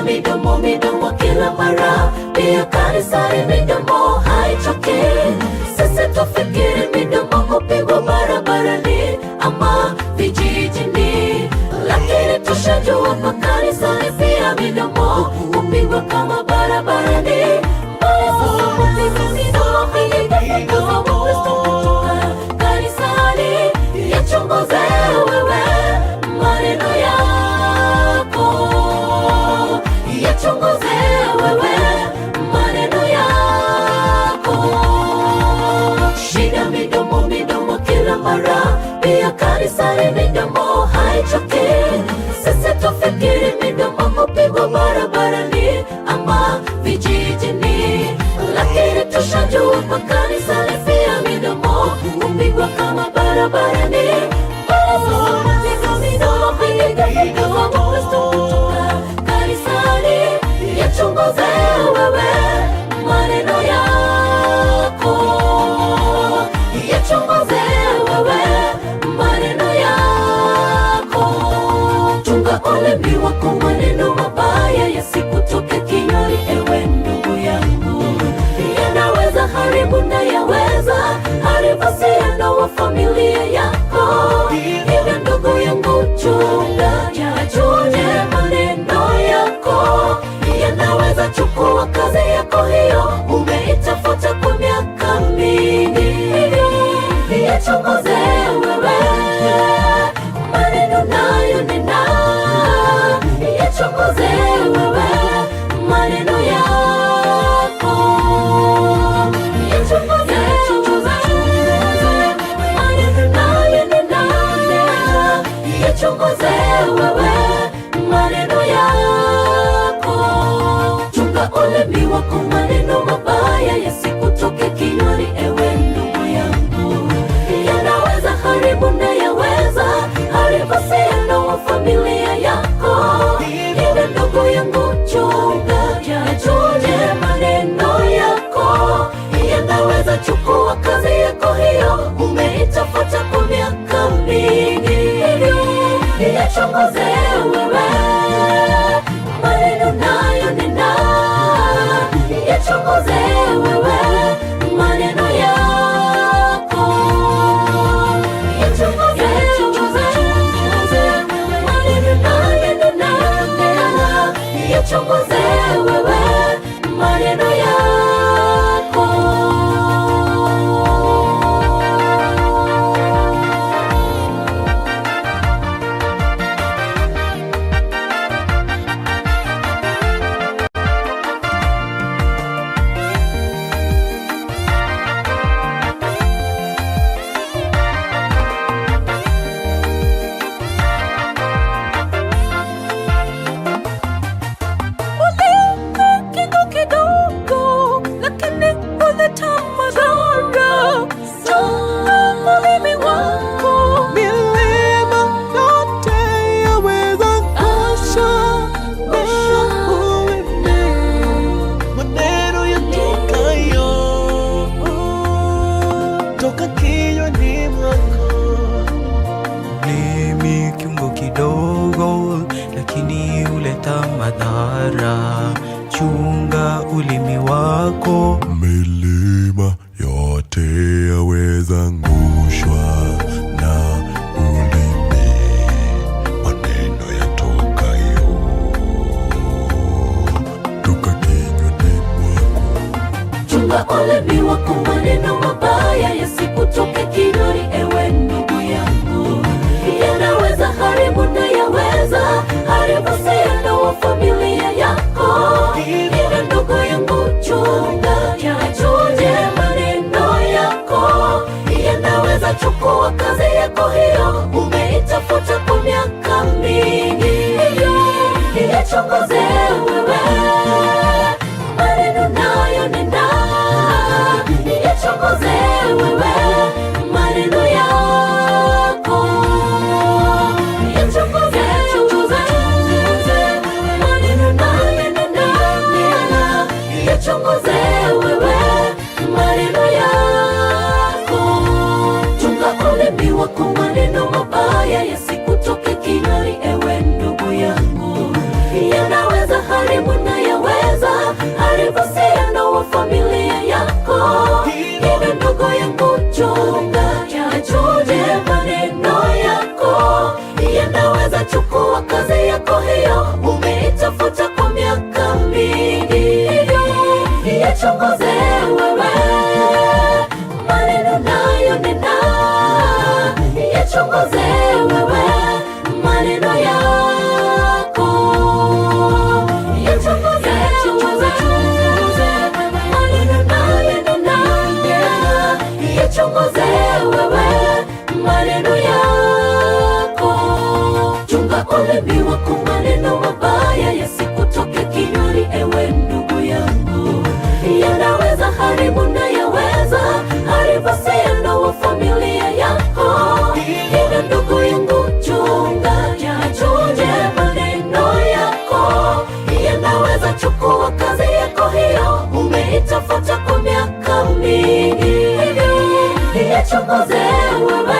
midomo, midomo kila mara, pia kanisani midomo haichoki. Sisi tufikiri midomo hupigwa barabarani ama vijijini, lakini tushajua kwa kanisani pia midomo hupigwa kama barabarani. Mbona sasa kupiga midomo haitafukuza Wakristo kutoka kanisani? Yachunguze wewe maneno yako, yachunguze wewe maneno yako. Shida midomo, midomo kila mara, pia kanisani midomo haichoki. Sisi tufikiri midomo hupigwa barabarani ama vijijini, lakini tushajua kwa kanisani pia midomo hupigwa kama barabarani. Mbona sasa kupiga midomo haitafukuza Wakristo kutoka kanisani? Yachunguze wewe maneno yako, yachunguze wewe maneno yako. Chunga ulimi wako, maneno mabaya yasikutoke kinywani, ewe ndugu yangu, yanaweza haribu na yaweza haribu uhusiano wa familia yako. Hivyo ndugu yangu, chunga, yachunge maneno yako, yanaweza chukua kazi yako hiyo umeitafuta kwa miaka mingi. Hivyo yachunguze wewe maneno nayo nena, yachunguze wewe maneno yako, yachunguze, chunguze maneno nayo nena, yachunguze wewe maneno yako. Chunga ulimi wako, maneno mabaya yasikutoke kinywani, ewe ndugu yangu, yanaweza haribu na yaweza haribu uhusiano wa familia yako. Hivyo ndugu yangu, chunga, yachunge maneno yako, yanaweza chukua kazi yako hiyo umeitafuta kwa miaka mingi. Hivyo yachunguze wewe maneno nayo nena, yachunguze wewe maneno yako, yachunguze, chunguze maneno nayo nena, yachunguze wewe maneno yako. Ulimi kitu kidogo, lakini huleta madhara. Chunga ulimi wako. Milima yote yaweza ngusha na ulimi, maneno yatokayo toka kinywani mwako. Ulimi kiungo kidogo, lakini huleta madhara. Chunga ulimi wako. Milima yote yaweza ngushwa na ulimi, maneno yatokayo toka kinywani mwako. Chunga ulimi wako, maneno mabaya yasikutoke kinywani, ewe ndugu yangu, yanaweza haribu na yaweza haribu uhusiano wa familia yako. Hivyo ndugu yangu, chunga, yachunge maneno yako, yanaweza chukua kazi yako hiyo umeitafuta kwa miaka mingi. Hivyo yachunguze wewe maneno nayo nena, yachunguze wewe maneno yako, yachunguze, chunguze maneno nayo nena, yachunguze wewe maneno yako. Chunga ulimi Yaweza chukua kazi yako hiyo, umeitafuta kwa miaka mingi. Hivyo yachunguze wewe.